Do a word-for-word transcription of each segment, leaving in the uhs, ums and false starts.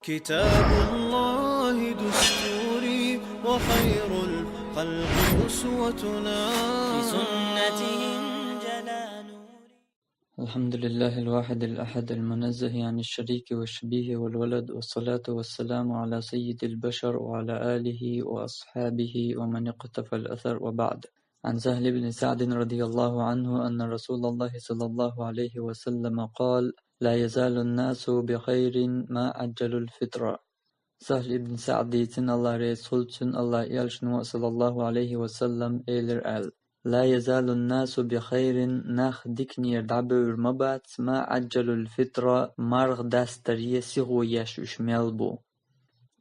كتاب الله دستوري وخير الخلق أسوتنا. بسنته انجلى نوري. الحمد لله الواحد الأحد المنزه عن الشريك والشبيه والولد، والصلاة والسلام على سيد البشر وعلى آله وأصحابه ومن اقتفى الأثر، وبعد. عن سهل بن سعد رضي الله عنه أن رسول الله صلى الله عليه وسلم قال: لا يزال الناس بخير ما عجلوا الفطر. Сахьл ибн Саъд, цунна Аллах реза хуьлда цунна, Аллах элчано, саллаллаху алейхи ва саллам, элира аьлла: لا يزال الناس بخير, нах диканера дӀабевр ма бац, ما عجلوا الفطر, марха дастаре сихо еш уьш мел бу.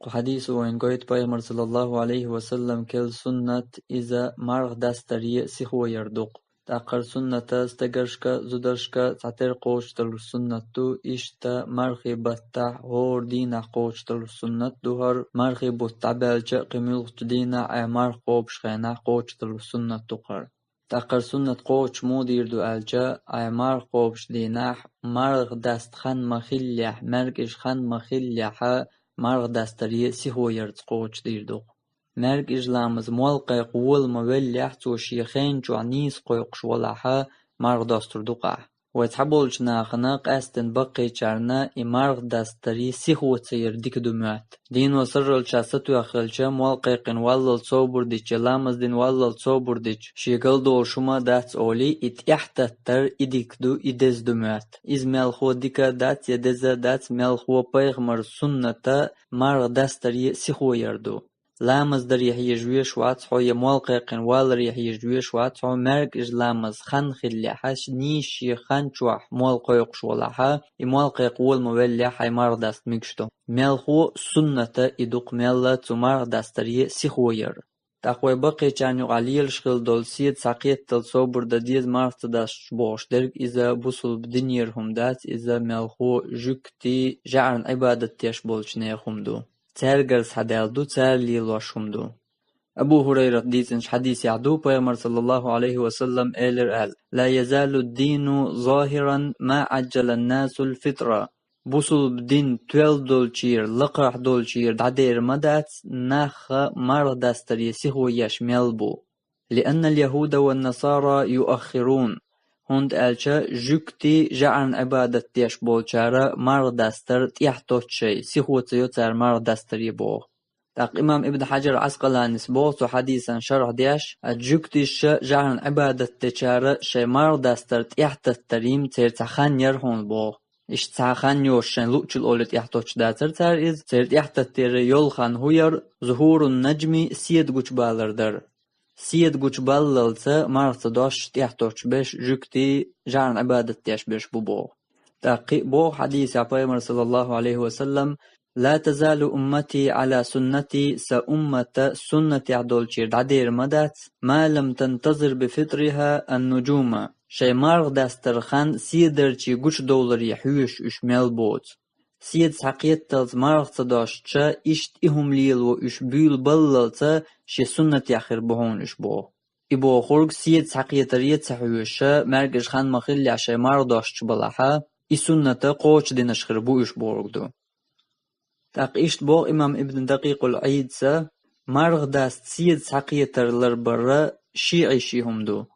Кху хьадисо вайна гойту пайхамар, саллаллаху алейхи ва саллам, керла суннат, иза марха дастаре сихо яр ду-кх. ТӀаккха хӀара суннат стагаршка, зударшка цхьатера кхочушдалуш суннат ду, иштта мархий баттахь, хӀора дийнахь кхочушдалуш суннат ду хӀара, мархий бутт дӀабаьлча а, кхин муьлххачу дийнахь а, марха кхобуш хенахь кхочушдалуш суннат ду хӀара. ТӀаккха хӀара суннат кхочуш муха дийр ду аьлча, марха кхобучу дийнахь, марха даста хан ма-хиллехь, маьркӀажа хан ма-хиллехь, марха дастаре сихо ярца кхочушдийр ду-кх. МаьркӀажа ламаз молла кхайкха вола ма-веллехь, цо шен хен чохь нийса кхойкхуш валахь, марха достур ду-кх ахь. Вай цхьаболчу нахана, къаьсттина баккхийчарна, и марха дастаре сихо ца яр дика ду моьтту. Дийно сарралча сатоьхна хилча, молла кхайкхина валлалц собар дича, ламаз дина валлалц собар дича, шен гал долуш хӀума дац олий, и тӀаьхьататтар и дика ду, и деза ду моьтту. Иза мелхо дика дац я деза дац, мелхо пайхамар сунната марха дастаре сихо яр ду. Ламаз даре хьежа веш вац хьо, я молла кхайкхина валаре хьежа веш вац хьо, маьркӀажа ламаз хан хиллехь, нийса шен хан чохь молла кхойкхуш валахь, и молла кхайкха вола ма-веллехь, хьайн марха даста мегаш ду. Мелхо сунната и ду-кх мелла цу марха дастаре сихо яр. ТӀаккха вай баккхийчарна юкъахь лелаш хила долу седа схьакхеталц собар дан деза марха ца достуш бохуш дерг, иза бусулба динера хӀума дац, иза мелхо жуьгтий, жаӀарна Ӏибадат деш болчу нехан хӀума ду. Цаьргара схьадаьлла ду, цара лелош хӀума ду. Абу ХӀурайрата дийцинчу хьадисехь ду, пайхамар, саллаллаху алейхи ва саллам, элира аьлла: لا يزال الدين ظاهرا ما عجل الناس الفطر. Бусулба дин тоьлла долчуьра, лакхахь долчуьра дӀадер ма дац, нах марха дастаре сихо еш мел бу. لأن اليهود والنصارى يؤخرون. ХӀунда аьлча жуьгтий, жаӀарна Ӏибадат деш болчара марха дастар тӀаьхьатотту шайн, сихо ца йо цара марха дастаре боху. ТӀаккха имам Ибн Хьаджар Ӏаскъаланис боху цу хьадисан шархь деш, а жуьгташа, жаӀарна Ӏибадат дечара шайн марха дастар тӀаьхьататтар йим церан цхьа хан яр хьуна боху. Иштта цхьа хан йоцуш шайн луъчул олий тӀаьхьатоттуш дацара цара иза, церан тӀаьхьататтера йолу хан хӀун яра, ظهور النجم, седа гучубалар дара. Седа гучубаллалца марха ца достуш тӀаьхьатоттуш берш жуьгтий, жаӀарна Ӏибадат деш берш бу боху. ТӀаккха кхин а боху хьадисехь пайхамар, саллаллаху алейхи ва саллам: لا تزال أمتي على سنتي, сан уммат суннатехь долчуьра дӀадер ма дац, ما لم تنتظر بفطرها النجوم. Шайн марха дастар хан седарчий гучудовларе хьоьжуш уьш мел боцу. Седа схьакхеталц марха ца достуш, иштта и хӀума лело уьш буьйлабаллалца шен суннатехь хир бу хьуна уьш боху. И бохург седа схьакхетаре ца хьоьжуш, маьркӀажа хан ма-хиллехь шайн марха достуш балахь, и суннат кхочушдинарш хир бу уьш бохург ду. ТӀаккха иштта боху имам Ибн Дакъикъул-Ӏийда: марха даста седа схьакхетар ларбар шиӀийн хӀума ду.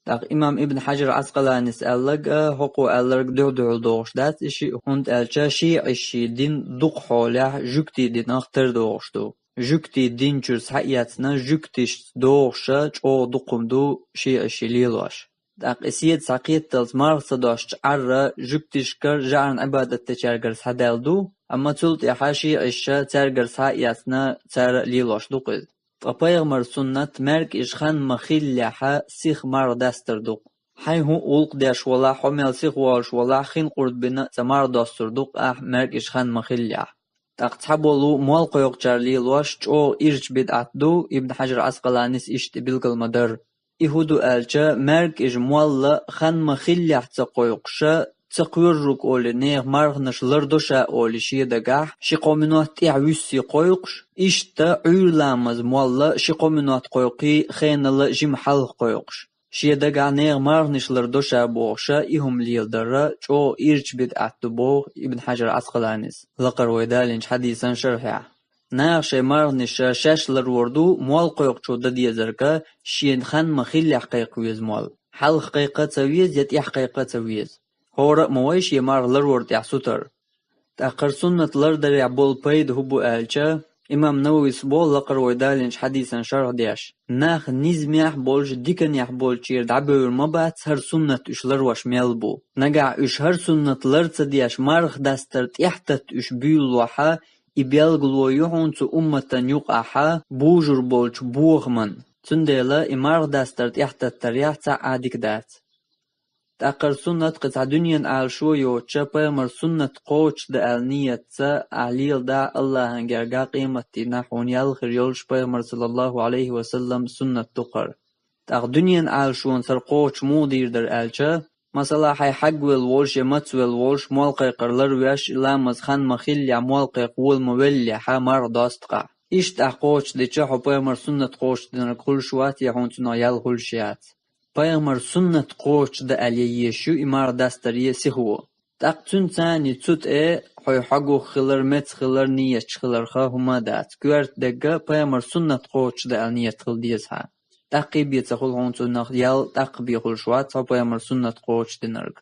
ТӀаккха имам Ибн Хьаджар Ӏаскъаланис аьлларг а, хӀокхо аьлларг а дуьхь-дуьхьал догӀуш дац и шиъ, хӀунда аьлча шиӀийн дин дукха хьолехь жуьгтийн динах тера догӀуш ду. Жуьгтийн дин чуьра схьаэцна, жуьгташца догӀуш чӀогӀа дукха хӀума ду шиӀийн лелош. ТӀаккха и седа схьакхеталц марха ца достуш Ӏар жуьгташкара, жаӀарна Ӏибадат дечаьргара схьадаьлла ду, амма цул тӀаьхьа шиӀаша цаьргара схьа а эцна, цара а лелош ду-кх иза. Ткъа пайхамар суннат маьркӀажа хан ма-хиллехь сиха марха дастар ду-кх. Хьайн хӀун гӀуллакх деш валахь, хьо мел сиха волуш валахь, хин къурд бина а цкъа марха достур ду-кх ахь маьркӀажа хан ма-хиллехь. ТӀаккха цхьаболу молла кхойкхучара лелош чӀогӀа ирча бидӀат ду, Ибн Хьаджар Ӏаскъаланис иштта и билгал ма-дарра. И хӀун ду аьлча, маьркӀажа молла хан ма-хиллехь ца кхойкхуш, ца кхоьрург олий, нехан марханаш лардо ша олий шен дагахь, ши-кхо минот тӀаьхьа вуьссе кхойкхуш, иштта Ӏуьйра ламаза молла ши-кхо минот кхойкхий, хенал жима хьалха кхойкхуш. Шен дагахь нехан марханаш лардо ша бохуш, и хӀума леладар чӀогӀа ирча бидӀат ду боху Ибн Хьажар Ӏаскъаланис, лакхара вай далийначу хьадисан шархьехь. Наха шайн марханаш шаьш ларвар ду, молла кхойкхучо дан дезарг шена хан ма-хиллехь кхайкха веза молла. Хьалха кхайкха а ца веза я тӀехьа кхайкха а ца веза. ХӀора а ма вай шен марха ларвар тӀехь сутара. ТӀаккха хӀара суннат лардарехь болу пайда хӀун бу аьлча, имам Нававис боху лакхара вай далийначу хьадисан шархь деш: нах низамехь болчу, диканехь болчера дӀабевр ма бац хӀара суннат уьш ларвеш мел бу. Нагахь уьш хӀара суннат лар ца деш, марха дастар тӀехь татта уьш буьйлалахь, и билгало ю хьуна цу умматан юкъахь бужур болчу бохаман. Цундела и марха дастар тӀехь таттарехь цхьа а дика дац. ТӀаккха хӀара суннат кхин цхьа дуьненан Ӏалашо йоцуш, пайхамар суннат кхочушдан аьлла нийятца ахь леладахь, Аллахьан гергахь къематдийнахь хьуна ял хир йолуш пайхамар, саллаллаху Ӏалайхи ва саллам, суннат ду хӀара. ТӀаккха дуьненан Ӏалашонца хӀара кхочуш муха дийр дара аьлча, масала, хьайн хьагвелла волуш я мацвелла волуш, молла кхайкхар ларвеш, и ламаз хан ма-хиллехь, молла кхайкха вола ма-веллехь, марха достакъахь. Иштта ахь кхочушдича, хьо пайхамар суннат кхочушдинарг хуьлуш вац я хьуна цунах ял хуьлуш яц. Пайхамар суннат кхочушдан аьлла езаш ю и марха дастаре сихо. ТӀаккха цуьнца цхьаьна цу тӀе хьо хьагуш хилар, меца хилар, нийяташ хиларх хӀума а дац. Коьрта дерг пайхамар суннат кхочушдан аьлла нийят хила деза хьан. ТӀаккха бен ца хуьлу хьуна цунах ял, тӀаккха бен хуьлуш вац хьо пайхамар суннат кхочушдинарг.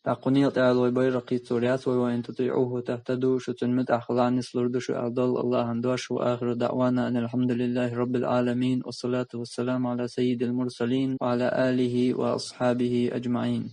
ТӀаккха кху некъа тӀехь вай байракх йицлур яц, вай: «Ва ин тутиӀуху тахтаду», шу цуьнан муьтӀахь хилахь нислур ду шу аьлла долу Аллахьан дош. Ва ахиру даӀвана анил хьамдулиллахи раббил Ӏаламин, ва салату ва саламу Ӏала саййидил мурсалин, ва Ӏала алихи ва асхьабихи аджмаӀин.